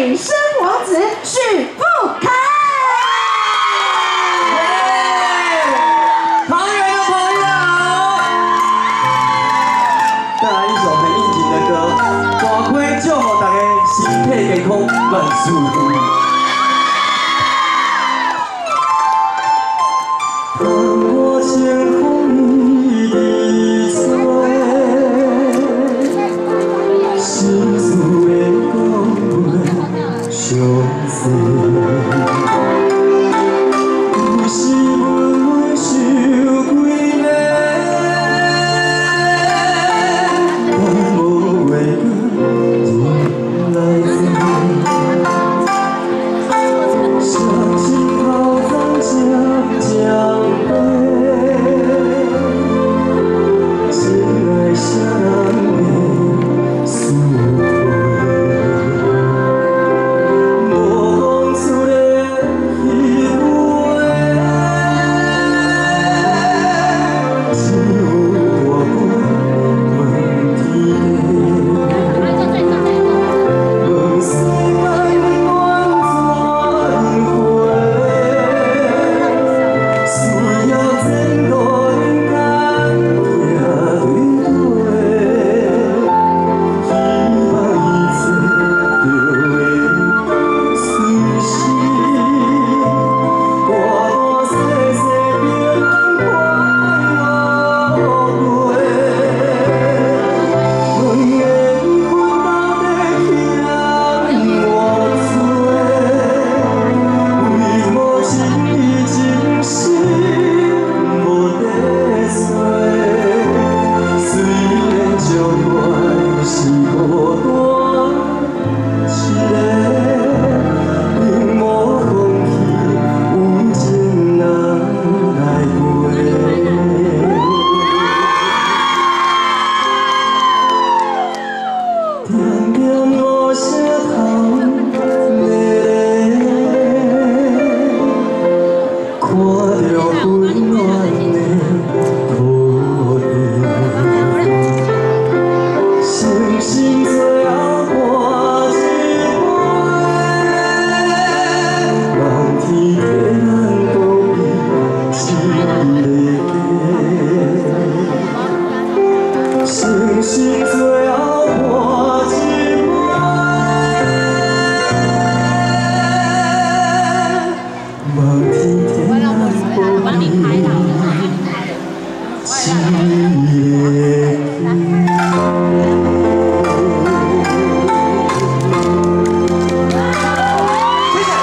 美声王子许富凯。桃园的朋友，带来一首很应景的歌，大开祝福大家身體健康，萬事如意。當我清風伊吹，心事會講袂詳細。有時問阮想幾暝，但無話講人來知。相親頭鬃漸漸白，情愛誰人會輸賠？無講出的彼句話，只有大杯問天地。問世間願怎回？需要前途勇敢行對對，希望一切就會隨時。大大細細平安快樂過。問緣分到底欠偌濟？為無情意真心無底找？雖然相愛是孤單一个，並無放棄有情人來陪。點點雨聲頭咧咧，看著溫暖的土地，星星最後乾一杯，望天地咱保庇一个家。星星最後乾一杯，望天地咱保庇一个家。谢谢，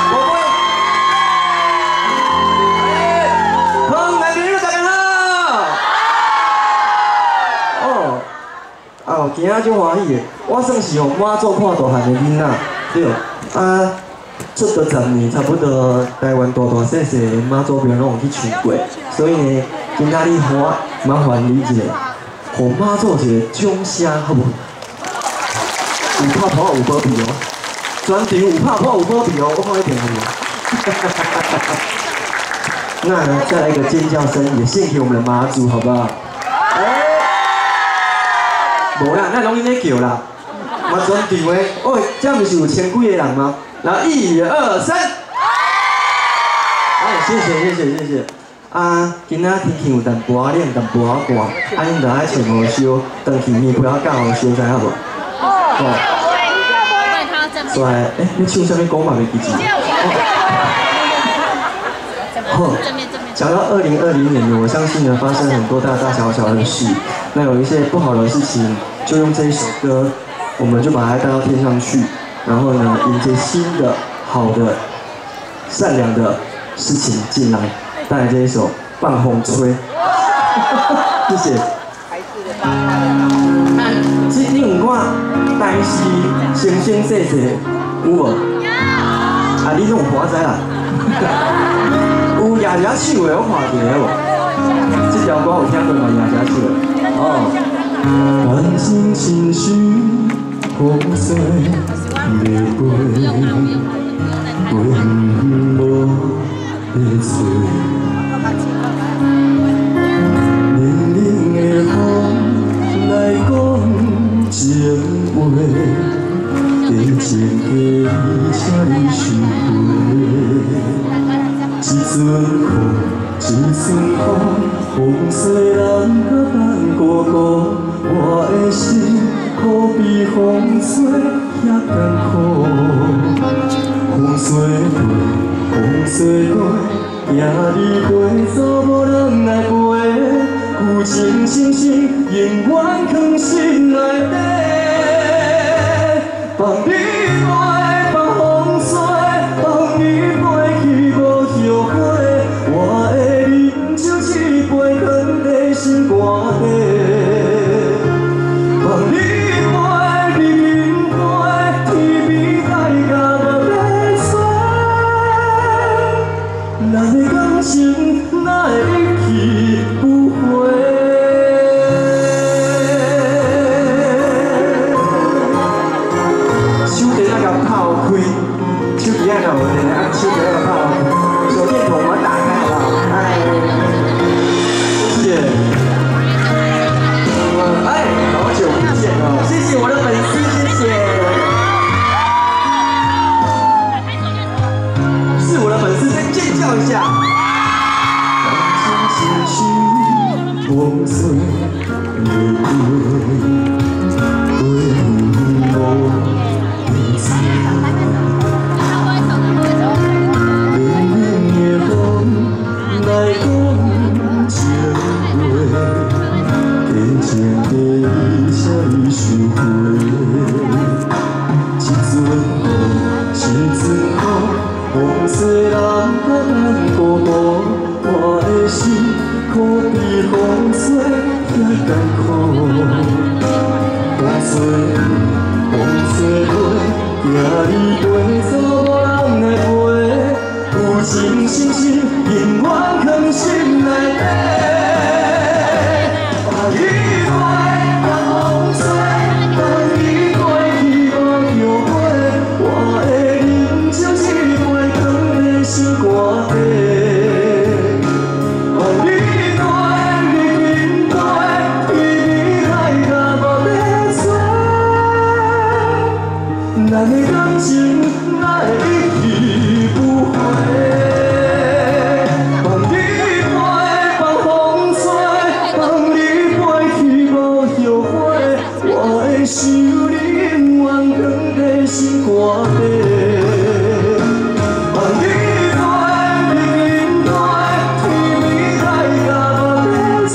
宝贝。朋友大家好。哦，啊，今仔足歡喜的，我算是予媽祖看大漢的囡仔，對。啊，出道10年，差不多台灣大大細細的媽祖廟攏有去唱過，所以呢，今仔日予我麻煩你一下，予媽祖一個掌聲，好無？有拍破有保庇哦，全場有拍破有保庇哦，我看一定有。那呢，再來一個尖叫聲，也獻給我們的媽祖，好不好？欸，無啦，咱攏𪜶咧叫啦，嘛全場的，喂，這毋是有千幾個人嗎？來，一二三，哎，謝謝謝謝謝謝。啊，今仔天氣有淡薄仔冷，淡薄仔寒，啊，恁著愛穿雨衫，轉去棉被仔蓋雨衫，知影無？哦。所以，欸，你唱啥物歌嘛？袂記住。好，講到2020年呢，我相信呢，發生很多大大小小的事。那有一些不好的事情，就用這一首歌，我們就把它帶到天上去，然後呢，迎接新的、好的、善良的事情進來。帶來這一首《放風吹》，謝謝。這你有看台視生生世世有無？啊，你攏有看知啦。有攑一手的，我看一下無？這條歌有聽過嗎？攑一手的。哦。感情親像風吹袂飛，飛無得吹。冷冷的風來講情話，假情假意。阵雨，一阵风，风雪人甲等孤孤，我的心可比风雪遐艰苦。风雪过，风雪过，行你过走，无人来陪。旧情深深，永远藏心内底。放你飞，放风吹，放你飞去无后悔。我的啉酒一杯，藏在心肝底。放你飞，你紧飞，天边海角无得找。咱的感情哪会一去不回？手电仔共拍开，手机仔若无电，啊，手电仔共拍开，手电筒我打开好不好？哎，谢谢。哎，好久不见哦，谢谢我的粉丝，谢谢。是我的粉丝，先尖叫一下。风雪的过，过无冷冷的风来讲情话，假情假意谁收回？一阵雨，一阵风，风雪人甲咱孤孤，我的心可比风雪遐艰苦。风雪过，风雪过，行你过走，无人来陪。旧情深深，永远藏心内底。放你飞，放风吹，放你过去无后悔。我的啉酒一杯，藏在心肝底。放你飞，你紧飞，天边海角无得找。咱的感情哪会一去不回？放你飞，放风吹，放你飞去无后悔。我会想你永远藏在心肝底。放你飞，你紧飞，天边海角无得找。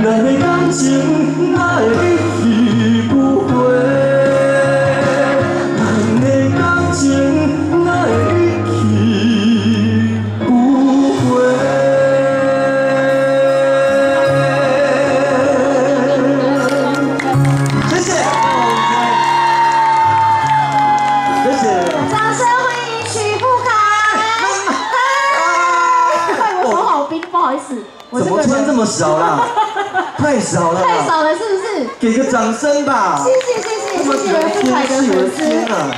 咱的感情哪会一去不回？咱的感情哪会一去不回？谢谢，谢谢。掌声欢迎许富凯！嗨，我手好冰，不好意思，我怎这个人么穿这么少啦？太少了，太少了，是不是？给个掌声吧！谢谢谢谢谢谢富凯的粉丝，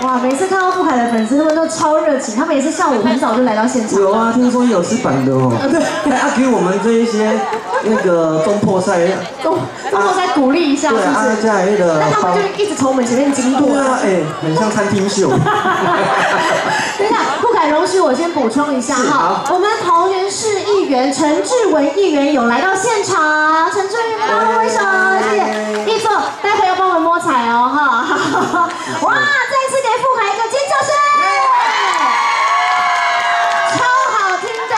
哇！每次看到富凯的粉丝，他们都超热情，他们也是下午很早就来到现场。有啊，听说有吃板的哦。对，啊，给我们这一些那个中破赛，中破赛鼓励一下，是不是？对啊，那个。那他们就一直从我们前面经过。对啊，哎，很像餐厅秀。等一下，富凯容许我先补充一下哈，我们桃园市议员陈志文议员有来到现场，陈志文议员跟大家挥手，谢谢。议座，待会要帮我们摸彩哦哈。哇！再一次给富凯一个尖叫声，超好听的。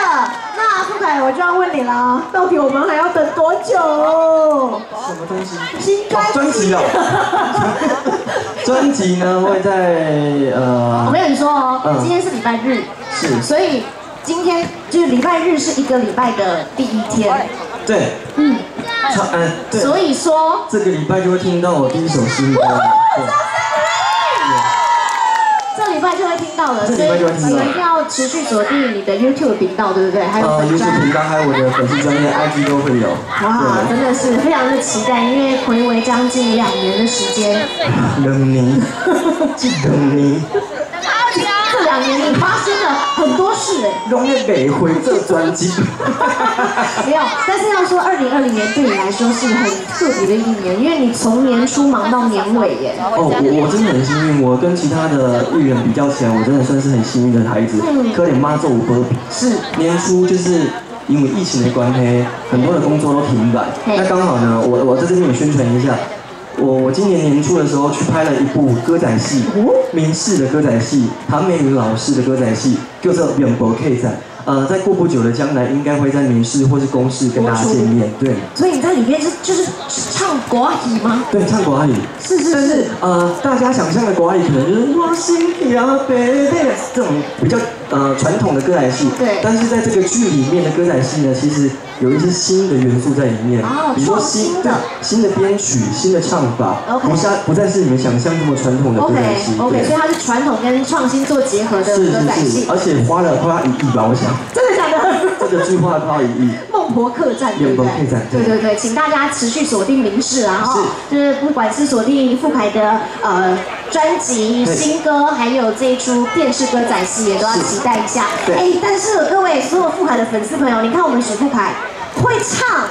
那富凯，我就要问你了，到底我们还要等多久？什么东西？新专专辑哦。专辑呢会在我跟你说哦，今天是礼拜日，是，所以今天就是礼拜日是一个礼拜的第一天。对，嗯，对，所以说这个礼拜就会听到我第一首新歌。这礼拜就会听到了，所以你们一定要持续锁定你的 YouTube 频道，对不对？还有 YouTube 频道，还有我的粉丝专页 IG 都会有。哇，真的是非常的期待，因为睽违将近2年的时间。两年，这两年。这2年你发生生了很多事哎。拢咧卖花做专辑。没有，但是要说2020年对你来说是很特别的一年，因为你从年初忙到年尾耶。哦，我真的很幸运，我跟其他的艺人比较起来，我真的算是很幸运的孩子。可怜妈祖有保庇。年初就是因为疫情的关系，很多的工作都停摆。那刚好呢，我在这边也宣传一下，我今年年初的时候去拍了一部歌仔戏，民视的歌仔戏，唐美云老师的歌仔戏，叫做《永博客栈》。在过不久的将来，应该会在民视或是公视跟大家见面。对。所以你在里面是就是唱歌仔戏吗？对，唱歌仔戏。但是大家想象的歌仔戏可能就是我心呀白白这种比较传统的歌仔戏。但是在这个剧里面的歌仔戏呢，其实有一些新的元素在里面。比如说新的编曲、新的唱法，不再是你们想象这么传统的歌仔戏。 OK，所以它是传统跟创新做结合的歌仔戏。而且花了快要1亿吧，我想。真的假的？这个剧花了快要1亿。孟婆客栈，对不对？对对对，请大家持续锁定民视啊，哈，就是不管是锁定富凯的专辑、新歌，还有这一出电视歌仔戏，也都要期待一下。哎，但是各位所有富凯的粉丝朋友，你看我们许富凯会唱，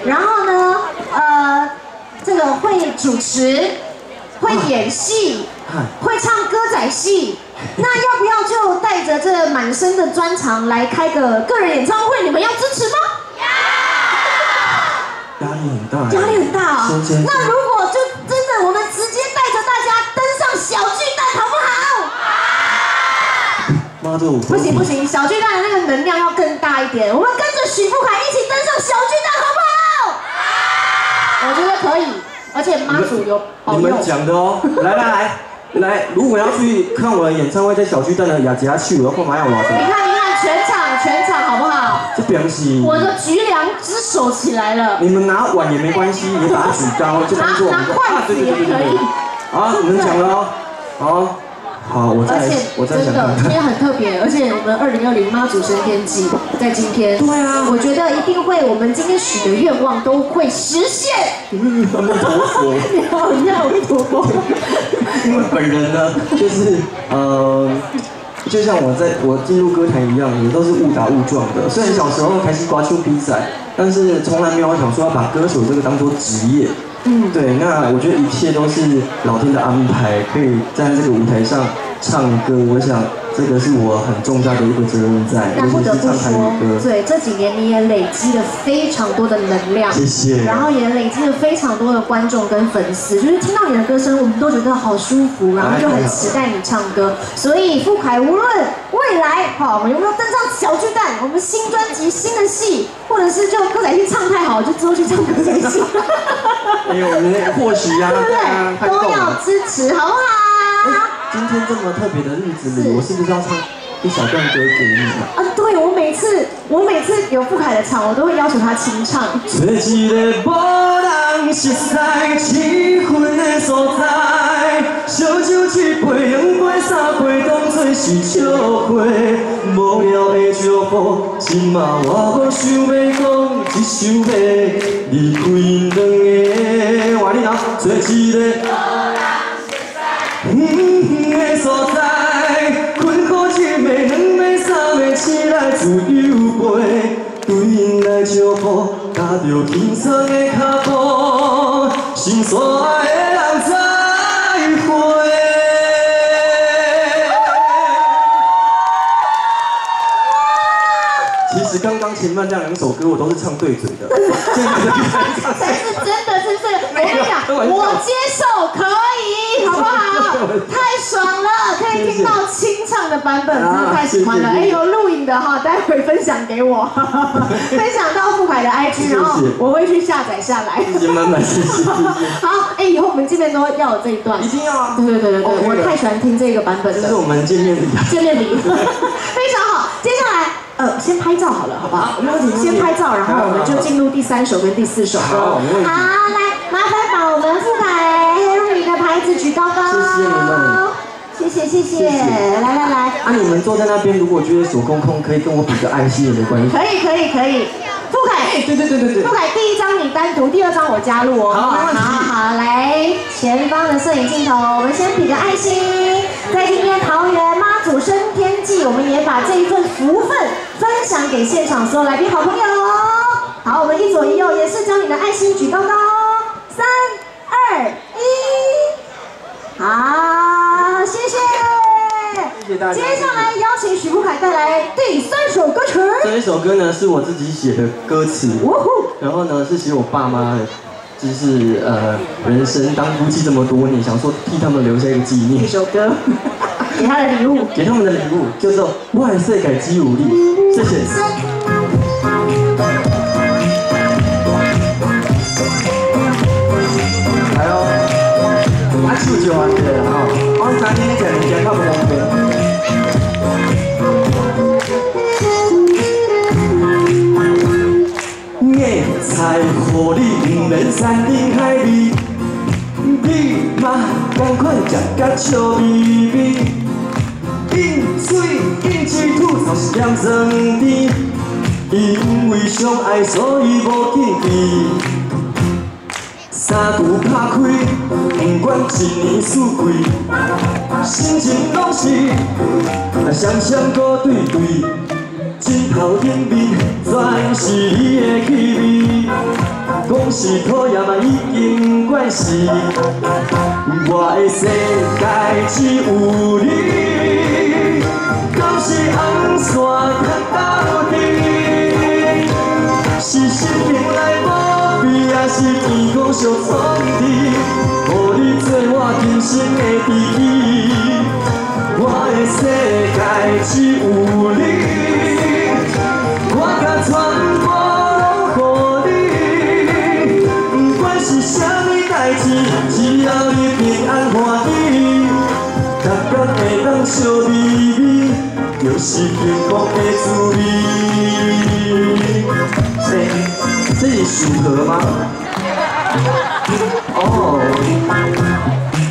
然后呢，这个会主持，会演戏，会唱歌仔戏。那要不要就带着这满身的专长来开个个人演唱会？你们要支持吗？要！压力很大。压力很大啊。那如果就真的我们直接带着大家登上小巨蛋，好不好？妈祖！不行不行，小巨蛋的那个能量要更大一点。我们跟着许富凯一起登上小巨蛋，好不好？我觉得可以，而且妈祖有保佑。你们讲的哦，来来来。来，如果要去看我的演唱会，在小巨蛋的雅吉亚去，我要干嘛要我？你看，你看，全场全场好不好？这边是我的举两只手起来了。你们拿碗也没关系，你把它举高，就当做拿筷子也可以。好，你们讲了哦。好，好，我再我再真的今天很特别，而且我们2020妈祖升天祭在今天。对啊。我觉得一定会，我们今天许的愿望都会实现。阿弥陀佛。你好，你好，阿弥陀佛。因为本人呢，就是就像我进入歌坛一样，也都是误打误撞的。虽然小时候开始刮秋比赛，但是从来没有想说要把歌手这个当做职业。对，那我觉得一切都是老天的安排，可以站在这个舞台上唱歌，我想这个是我很重大的一个责任在。那不得不说，对，这几年你也累积了非常多的能量，谢谢。然后也累积了非常多的观众跟粉丝，就是听到你的歌声，我们都觉得好舒服，然后就很期待你唱歌。所以富凯，无论未来好，我们有没有登上小巨蛋，我们新专辑、新的戏，或者是就歌仔戏唱太好，就之后去唱歌仔戏。哎呦，或许啊，对不对？都要支持，好不好？今天这么特别的日子里，我是不是要唱一小段歌给你啊？啊，对，我每次有富凯的场，我都会要求他清唱。找一个无人熟似气氛的所在，烧酒一杯、两杯、三杯，当作是笑话。无聊的招呼，这马我无想欲讲，只想欲离开𪜶两个。换你啊，找一个。远远的所在，困苦一暝、两暝、三暝，醒来自由飞，对𪜶来招呼，踏著轻松的脚步，心所爱的人再会。其实刚刚前面那两首歌我都是唱对嘴的，才是真的，是不是？我跟你讲，我接受可以，好不好？太爽了，可以听到清唱的版本，真的太喜欢了。哎，有录影的哈，待会分享给我，分享到富凯的 IG，然后我会去下载下来。谢谢满满，谢谢。好，哎，以后我们见面都要有这一段。一定要啊！对对对对对，我太喜欢听这个版本了。这是我们见面礼。见面礼，非常好。接下来，先拍照好了，好不好？没问题。先拍照，然后我们就进入第三首跟第四首歌。好，没问题。好，来，麻烦把我们富凯 Henry 的牌子举高高。谢谢你们。谢谢谢谢，来来来。啊，你们坐在那边，如果觉得手空空，可以跟我比个爱心也没关系。可以可以可以。富凯，对对对对对。富凯，第一张你单独，第二张我加入哦。好，没问题。好好，来，前方的摄影镜头，我们先比个爱心。在今天桃园妈祖升天祭，我們也把這一份福分分享給現場所有來賓好朋友哦。好，我們一左一右，也是將你的愛心舉高高。3、2、1，好，謝謝。謝謝大家。接下來邀請許富凱帶來第三首歌曲。這一首歌呢是我自己寫的歌詞，然後呢是寫我爸媽的，就是人生當夫妻這麼多年，想說替他們留下一個紀念。一首歌，給他的禮物，給他們的禮物叫做《我的世界只有你》，謝謝。來哦，啊手就按起來啦吼，我知影你食物件較無方便。硬菜予你，毋免山珍海味，你嘛仝款食甲笑眯眯。應嘴應舌吐槽是嫌酸甜，因為相愛所以無禁忌。三櫥拍開，不管一年四季，心情攏是雙雙閣對對。枕頭頂面全是你的氣味，講是討厭嘛已經慣勢。我的世界只有你，敢是紅線牽斗陣？是生命來無比，抑是天公相創治？予你做我今生的知己，我的世界只有你。我甲全部拢予你，不管是啥物代誌，只要你平安歡喜，逐工會當笑眯眯，就是幸福的滋味。欸，這是屬河嗎？哦，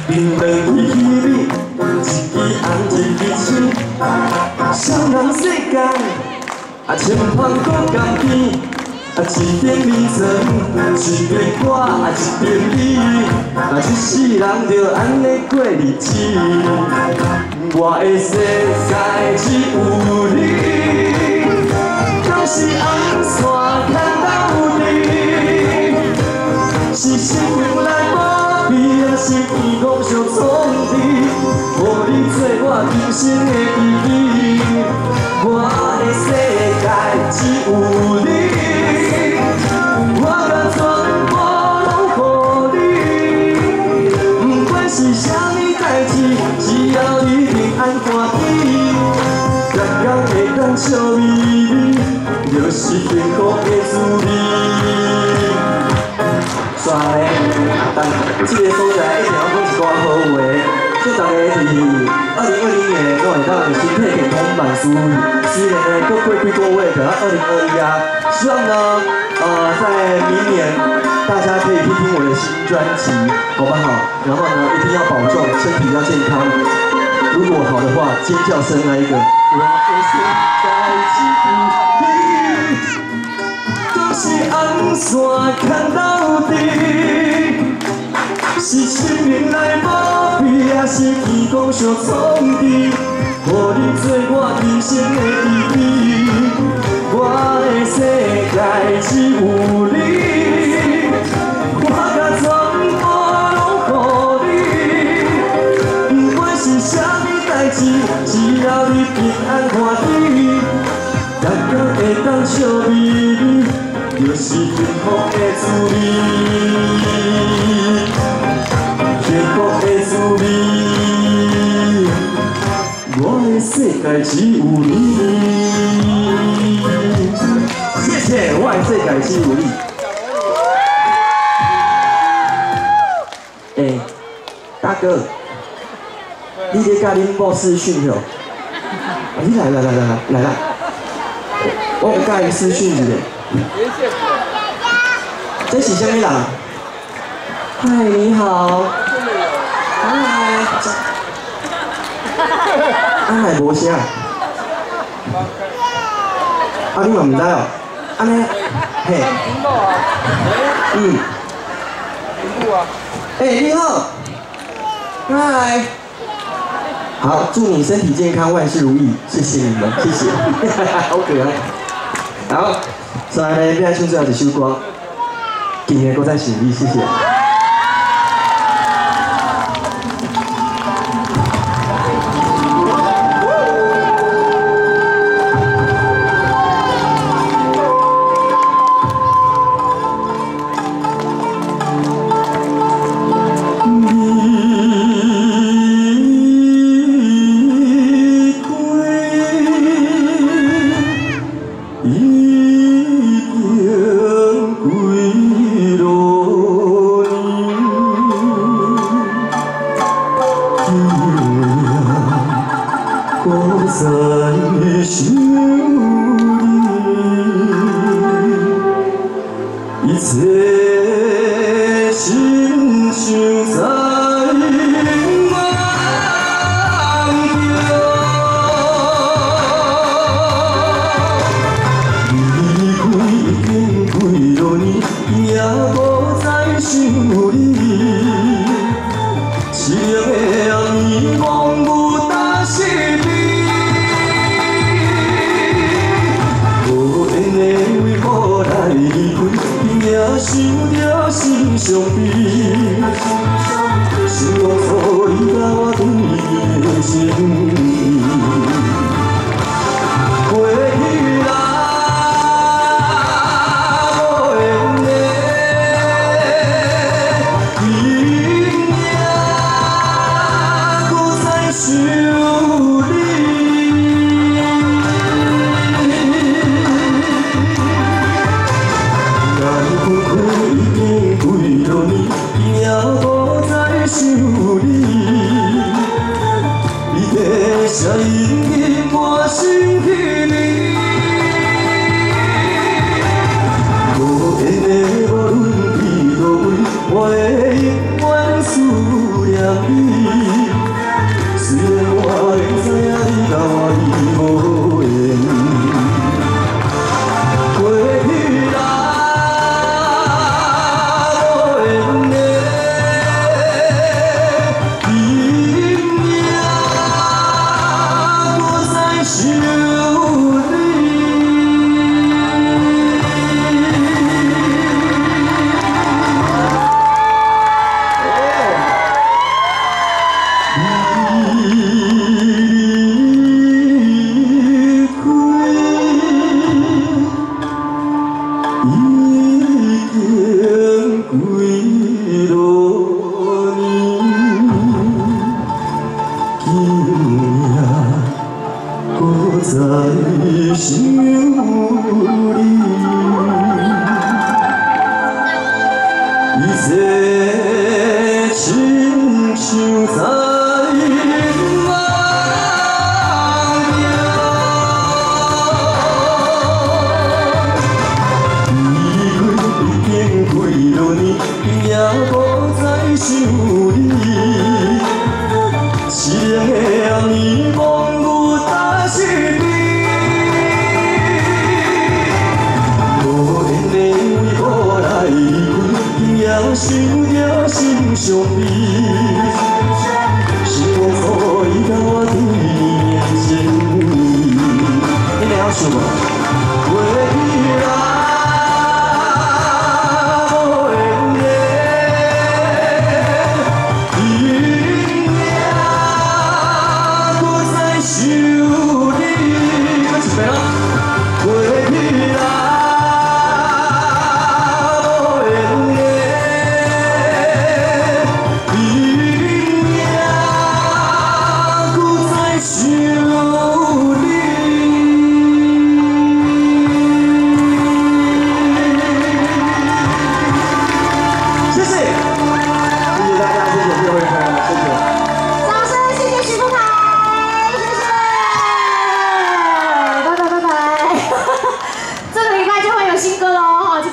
兩支彼，一支紅一支青，雙人世界。啊，清芳閣甘甜，啊，一顶眠床，一边我，啊，一边你，啊，一世人就按呢過日子。我的世界只有你，敢是紅線牽斗陣？是生命來無比，抑是天公相創治？予你做我今生的知己，我的世界只有你，我甲全部攏予你，不管是啥物代誌，只要你平安歡喜，逐工會當笑眯眯，就是幸福的滋味。煞咧，但這個所在一定要講一寡好話，祝大家佇2020年攏會當身體健康萬事如意。雖然呢，閣過幾個月就到2021啊，希望呢，在明年大家可以聽聽我的新專輯，好不好？然後呢，一定要保重，身體要健康。如果好的話，尖叫聲來一個。我的世界只有你，敢是紅線牽斗陣？是生命來無比，抑是天公相創治？予你做我今生的知己，我的世界只有你，我甲全部攏予你，不管是啥物代誌，只要你平安歡喜，逐工會當笑眯眯，就是幸福的滋味，幸福的滋味。我的世界只有你，謝謝。我的世界只有你。欸，大哥，你咧佮恁某視訊吼？你來來來來來來來，我有佮伊視訊一下。這是啥物人？嗨，你好。嗨。啊，哪會無聲？啊，你嘛毋知哦？按呢，嘿。嗯。欸，你好。嗨。好，祝你身體健康，萬事如意，謝謝你們，謝謝，好可愛。好，所以呢，欲來唱最後一首歌，今夜閣再想你，謝謝。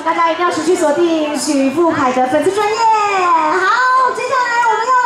大家一定要持續鎖定許富凱的粉絲專頁。